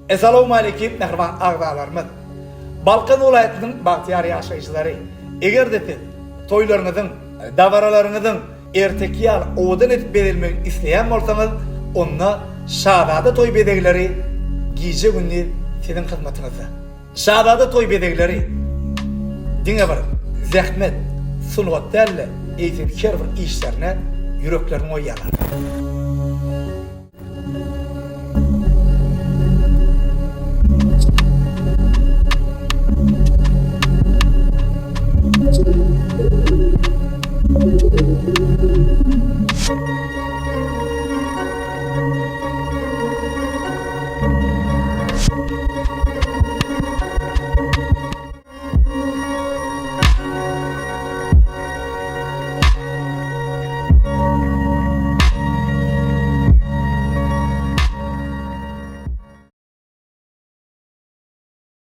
Essalawmaleýkim mähriban agzalarymyz! Balkan welaýatynyň bagtyýar ýaşaýjylary! Eger-de siz toýlaryňyzyň, dabaralaryňyzyň erteki ýaly owadan edip bezelmegini isleýän bolsaňyz, onda Şazada toý bezegleri gije-gündiz siziň hyzmatyňyzda. Şazada toý bezegleri diňe bir zähmet, sungat däl-de, eýsem her bir işlerine ýüreklerini goýýarlar.